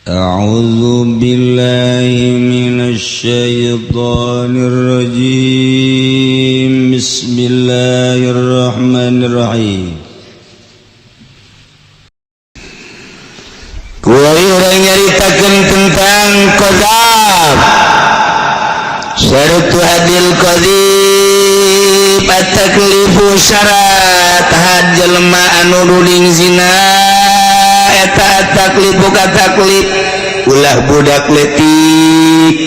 أعوذ بالله من الشيطان الرجيم. بسم الله الرحمن الرحيم. Kuari urang nyaritakeun tentang qadzaf. Syaratu haddil qadzif at-taklifu. Syarat had jelema anu nuding zina eta taklifu ka taklif, ulah budak letik,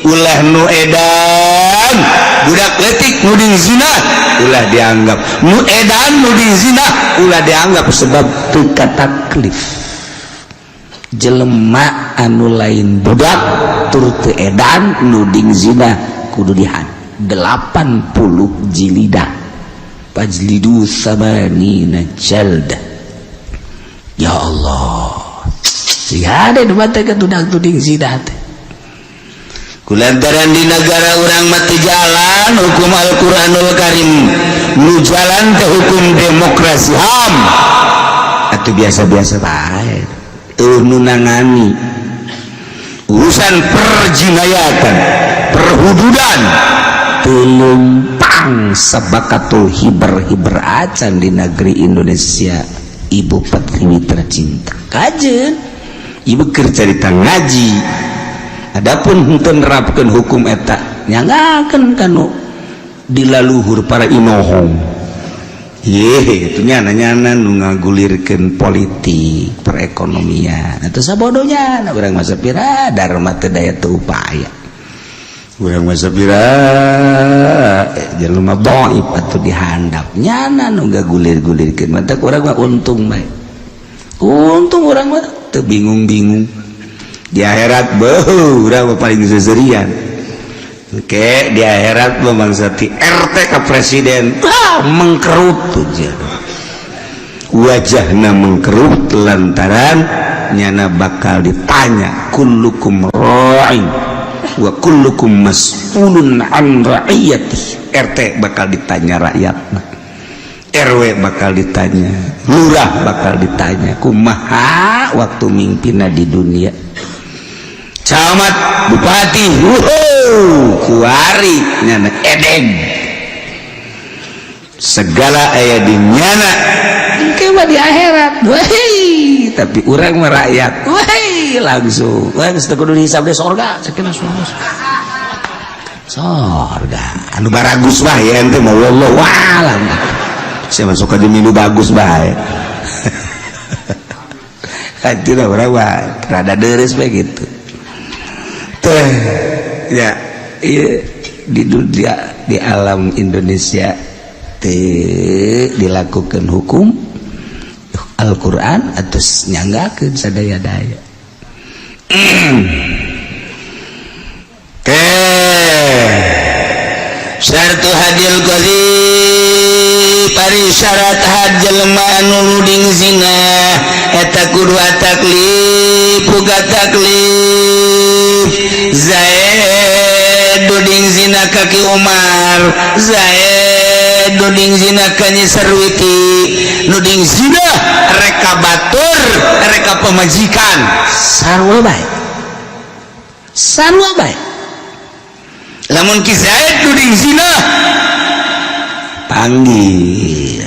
ulah nu edan. Budak letik nuding zina ulah dianggap, nu edan nuding zina ulah dianggap, sebab teu taklif. Jelema anu lain budak tur teu edan nuding zina kudu dihad 80 jilidah, fajlidu tsamanina jaldah. Ya Allah, sing hade nu mate ka tudang-tuding zina teh. Kulantaran di negara urang mah teu jalan hukum Al-Qur'anul Karim, nu jalan teh hukum demokrasi HAM atau biasa-biasa bae. Euweuh nu nangani urusan perjinayatan, perhududan, tulumpang sabakatul hiber-hiber acan di negeri Indonesia, ibu pertiwi tercinta. Kajen ibu keur carita ngaji, adapun henteu nerapkeun hukum eta nyanggakeun kanu di laluhur para inohong. Ye, itu nyana nyana nu ngagulirkeun politik perekonomian atau sabodonya. Nah, urang masa pira dharma teu daya teu upaya, urang masa pira jelema dhaif atuh dihandap nyana nu ngagulir-gulirkeun. Matak urang mah untung bae, untung urang mah teu bingung-bingung di akhirat. Beuh, urang mah paling seserian. Oke, di akhirat mah bangsa ti RT ke presiden, ah, mengkerut tuh wajahna, mengkerut lantaran nyana bakal ditanya, kullukum ra'in wa kullukum mas'ulun an ra'iyati. RT bakal ditanya rakyat, RW bakal ditanya, lurah bakal ditanya kumaha waktu mimpinna di dunia, camat, bupati. Wuhu, kuari nyana edeng segala aya di nyana. Engke mah di akhirat. Wah, tapi urang mah rakyat. Wah, langsung. Wah, geus teu kudu dihisab deh, sorga sakieu, surga. Sorga. Anu baragus mah ya ente mah, wallahu alam. Saya masuk ke minu bagus bae. Kan urang mah rada deres bae gitu. Teh ya, iya, di dunia, di alam Indonesia teh dilakukan hukum Al-Quran atau nyanggakeun sadaya-daya. Teh syartu haddil qadzif, ari syarat had jelema anu nuding zina eta kudu taklif, buka taklif. Zaid nuding zina ka Ki Umar, Zaid nuding zina ka Nyi Sarwiti, nuding zina reka batur, reka pemajikan, sarua bae, sarua bae. Lamun Ki Zaid nuding zina, panggil.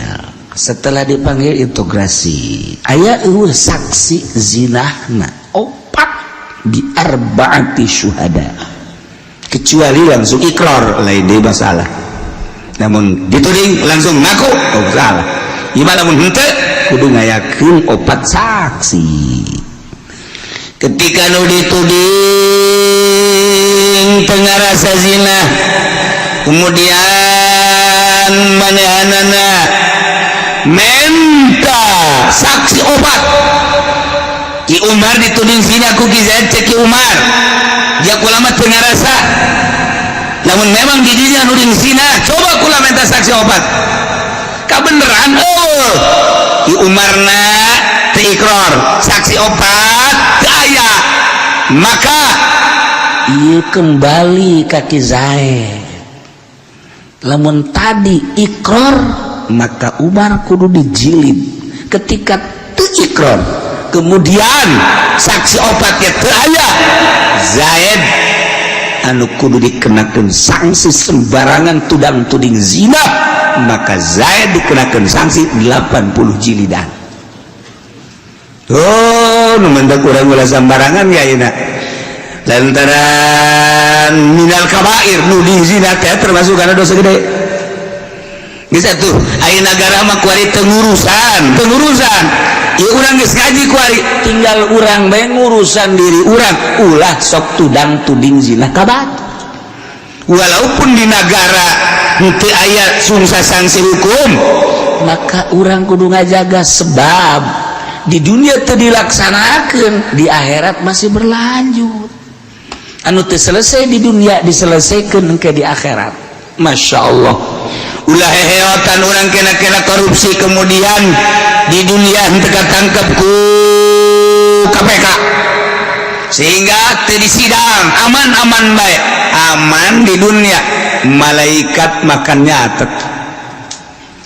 Setelah dipanggil, integrasi, aya euweuh saksi zinahna opat, bi arbaati syuhada. Kecuali langsung ikrar, lain deui masalah. Namun dituding langsung ngaku, oh, salah. Gimana lamun henteu, kudu ngayakeun opat saksi. Ketika nu dituding teu ngarasa zina, kemudian manehanana menta saksi opat. Ki Umar dituding zina ku Ki Zaid. Cek Ki Umar, dia kula mah teu ngarasa. Namun memang didinya nuding zina, coba kula minta saksi opat. Kabeneran, oh, Ki Umarna teu ikrar, saksi opat teu aya, maka ieu kembali ka Ki Zaid. Lamun tadi ikrar, maka Umar kudu dijilid. Ketika teu ikrar, Kemudian saksi opat ya teu aya, Zaid anu kudu dikenakan sanksi sembarangan tudang tuding zina, maka Zaid dikenakan sanksi 80 jilidan. Oh, nu mendak urang ulah sembarangan ya ayeuna, lantaran minal kabair nu zina teh termasuk karena dosa gede. Bisa tuh ayeuna negara mah kuari tengurusan tengurusan. Ya, urang geus ngaji kuari, tinggal urang bae ngurusan diri urang, ulah sok tudang tuding zina ka batur. Walaupun di negara henteu aya sungsa sanksi hukum, maka urang kudu ngajaga, sebab di dunia teu dilaksanakeun, di akhirat masih berlanjut. Anu teu selesai di dunia diselesaikan ke di akhirat. Masya Allah, ulah heheotan urang kena-kena korupsi, kemudian di dunia henteu katangkep ku KPK sehingga teu disidang, aman-aman bae. Aman di dunia, malaikat makan nyatet,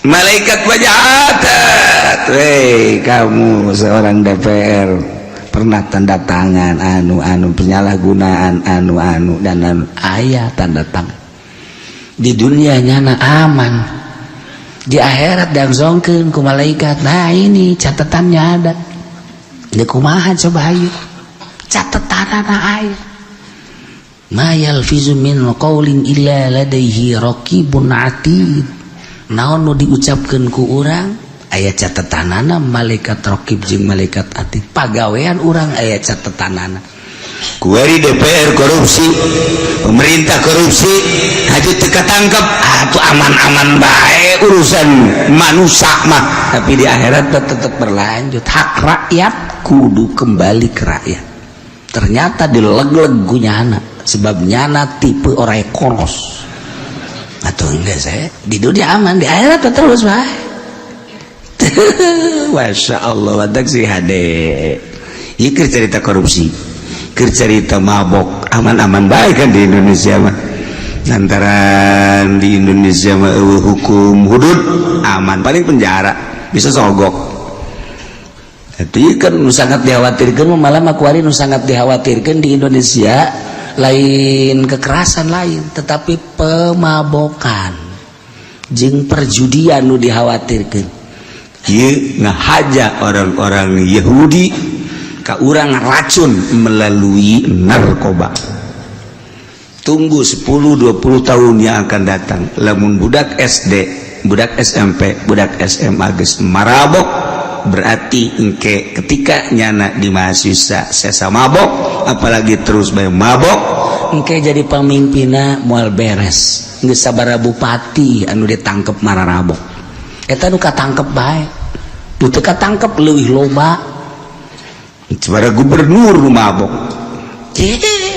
malaikat nyatet, "Hei kamu, seorang DPR pernah tanda tangan anu-anu penyalahgunaan anu-anu dan anu." Aya tanda tangan di dunia, nyana aman. Di akhirat dangsongkeun ku malaikat, "Nah, ini catatannya ada." Di kumaha coba? Ayo, catatan aya. Ma yalfizu min qaulin illa ladaihi raqibun atid. Naon nu diucapkeun ku urang aya catatanana malaikat raqib jeung malaikat atid. Pagawean urang aya catatanana. Kuari DPR korupsi, pemerintah korupsi, haji teu katangkep atuh, aman-aman bae urusan manusia mah, tapi di akhirat tetap berlanjut. Hak rakyat kudu kembali ke rakyat. Ternyata dileg-leg ku nyana, sebab nyana tipe orang koros atau enggak. Saya di dunia aman, di akhirat terus bae. Masya Allah, watak sih hade. Ieu cerita korupsi, keur cerita mabok, aman-aman bae kan di Indonesia mah. Lantaran di Indonesia mah euweuh hukum hudud, aman, paling penjara, bisa sogok. Itu kan nu sangat dikhawatirkan, malah kuari nu sangat dikhawatirkan di Indonesia lain kekerasan lain, tetapi pemabokan jeung perjudian nu dikhawatirkan. Ieu ngahaja orang-orang Yahudi ka urang racun melalui narkoba. Tunggu 10-20 tahun yang akan datang, lamun budak SD, budak SMP, budak SMA geus marabok, berarti engke ketika nyana di mahasiswa sesa mabok, apalagi terus bae mabok, engke jadi pemimpinna moal beres. Geus sabaraha bupati anu ditangkep mararabok. Eta nu katangkep bae, nu teu katangkep leuwih loba. Sabaraha gubernur nu mabok.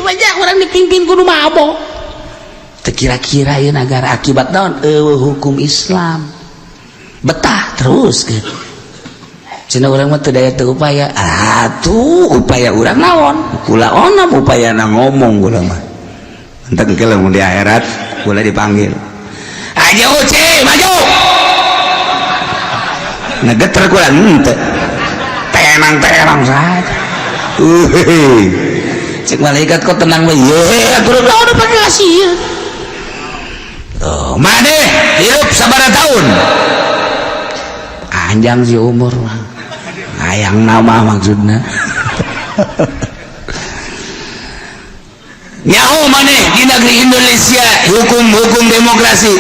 Banyak orang dipimpin kudu mabok. Teu kira-kira ieu negara akibat naon? Euweuh hukum Islam, betah terus gitu. Cina urang mah teu daya teu upaya. Atuh upaya urang naon? Kula onam upayana ngomong kula mah. Entar engke lamun di akhirat kula dipanggil. Aja Uci, maju. Nah, geter kula henteu. Tenang-tenang saja. Cek malaikat, "Kok tenang we?" Ye, atuh udah pakai kasih. Oh, maneh hirup sabaraha tahun? Panjang sih umur mah. Hayang nama maksudnya. Nyaho maneh di negeri Indonesia hukum-hukum demokrasi?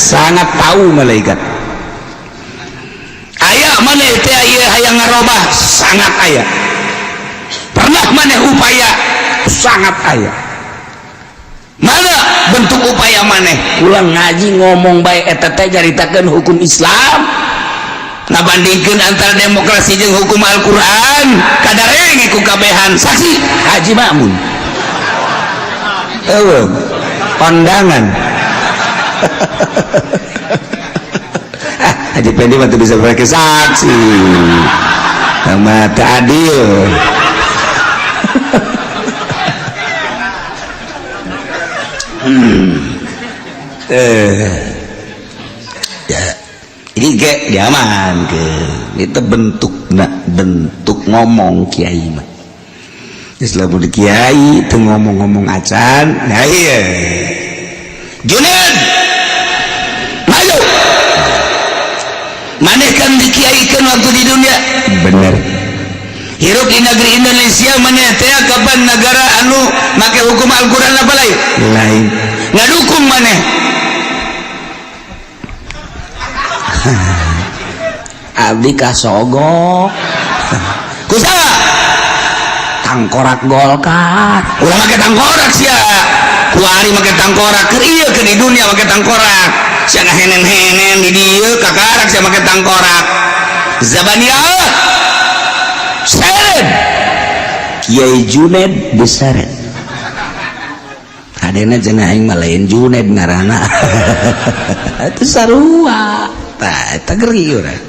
Sangat tahu malaikat. Aya maneh teh ieu hayang ngarobah? Sangat aya. Pernah maneh upaya? Sangat aya. Mana bentuk upaya maneh? Ulang ngaji ngomong bae, eta teh nyaritakeun hukum Islam, ngabandingkeun antara demokrasi jeung hukum Al-Qur'an, kadarenge ku kabehan saksi Haji Ma'mun. Eueuh pandangan. Ah, Haji Pendi mah teu bisa pakai saksi. Sama teu adil. Ya. Ini ke diaman ke. Itu bentuk bentuk ngomong kiai mah. Geus lamun di kiai teu ngomong-ngomong acan. Nah, iya. Juned maju, maneh kan dikiaikan waktu di dunia, bener. Hirup di negeri Indonesia, maneh teh kapan negara anu make hukum Al-Quran apa lain? Lain. Ngadukung maneh? Abdi kasogok kusaha? Tangkorak Golkar. Ulah make tangkorak sia, kuari make tangkorak keur ieu, keur di dunia make tangkorak sia, ngahenen-henen di dieu kakarak sia make tangkorak. Zabaniyah seret Kiai Juned, diseret. Kadena cenah aing mah lain Juned ngaranna. Itu sarua tah, eta geri urang.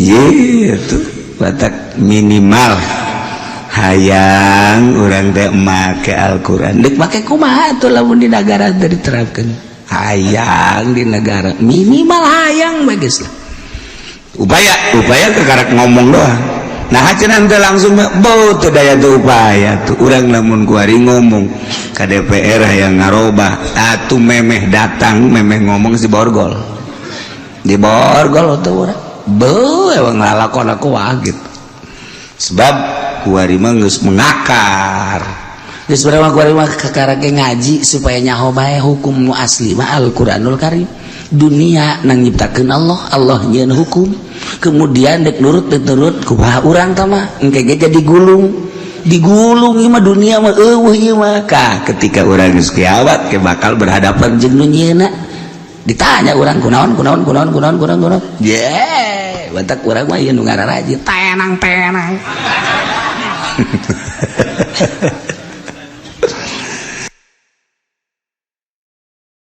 Ye, tuh batak minimal hayang urang teh make Al-Qur'an. Dek make kumaha tuh lamun di negara teu diterapkeun? Hayang di negara minimal hayang bagus lah. Upaya upaya kekarak ngomong doang. Nah, cenah teu langsung bau teu daya tuh upaya tuh urang. Lamun kuari ngomong ka DPR hayang ngarobah atuh, memeh datang memeh ngomong si borgol, di borgol tuh urang beuh emang lalakon aku gitu, sebab kuari mah geus mengakar. Geus berapa kuari mah kakarake ngaji supaya nyaho bae hukum nu asli mah Al-Qur'anul Karim. Dunia nang nyiptakeun Allah, Allah nyieun hukum, kemudian dek nurut dek nurut kumaha urang tah mah engke ge jadi gulung, digulung ieu mah. Dunia mah eueuh ieu mah. Ka ketika urang geus kiamat ke bakal berhadapan jeung nu nyieuna, ditanya urang kunaon kunaon kunaon kunaon kunaon kunaon. Ye, batak urang mah ieu nu ngararaji tenang tenang.